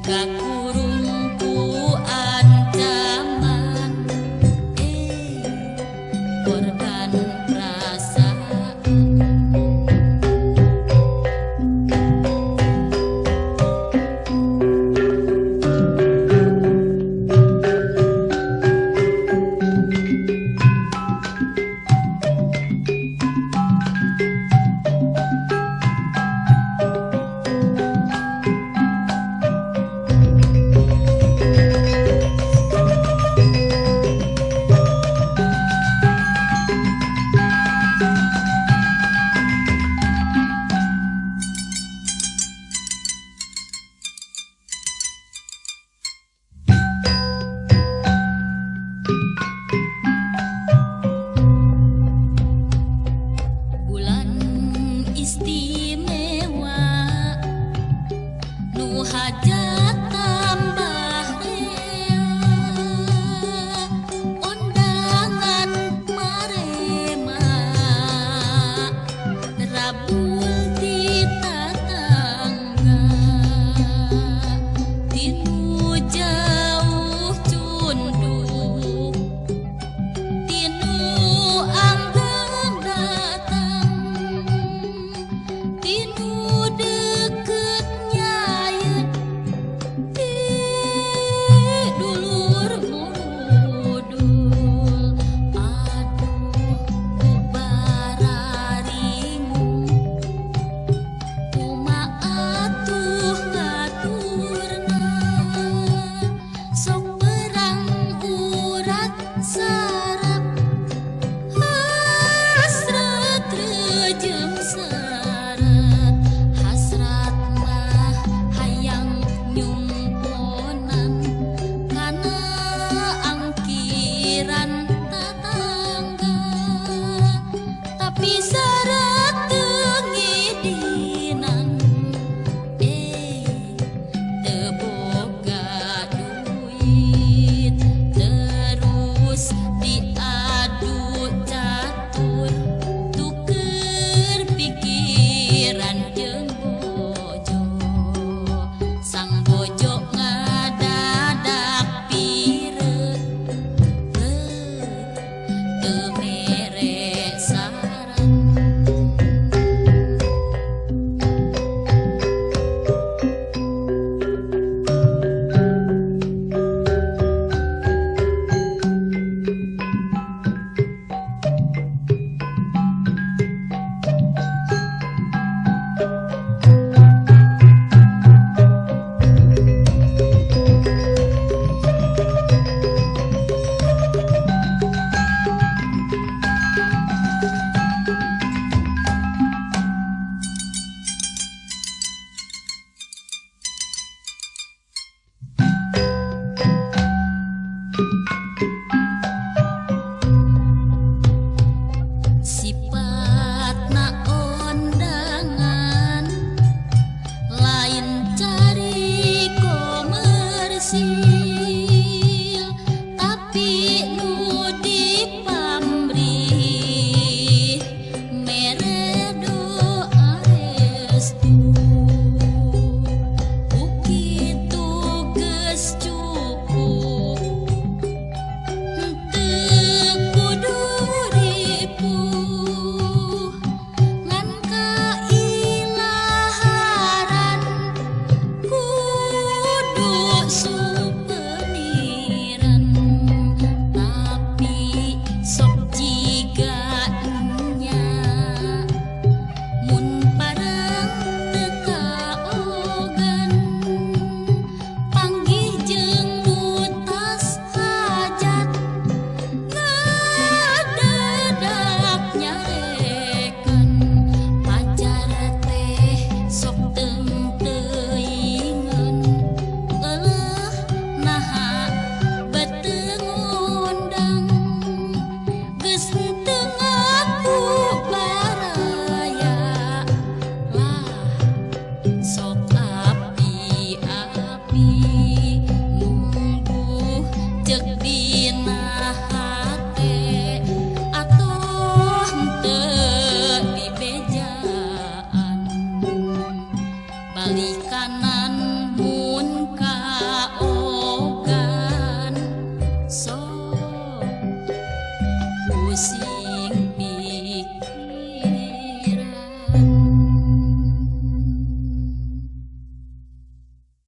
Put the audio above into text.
Kakurung ku ancaman, korban perasaan. Bulan istimewa nu hajat tambah rea, undangan marema rabul ti tatangga, tinu jauh cunduk tinu anggeun datang, tinu deket nyaeun ti dulur murudul. Aduh kubararingung, kumaha atuh ngaturna, sok perang urat sarap hasrat rejem syarat. Hasrat mah hayang nyumponan kana angkiran tatangga, tapi syarat teu ngidinan, teu boga duit terus diadu catur tuker pikiran jeung bojo. Sang bojo ngadadak pireuk, teu mere saran. Sifatna ondangan lain cari komersil, tapi nu dipamrih mere doa restu. Ku kitu geus cukup teu kudu ripuh, ngan kailaharan kudu.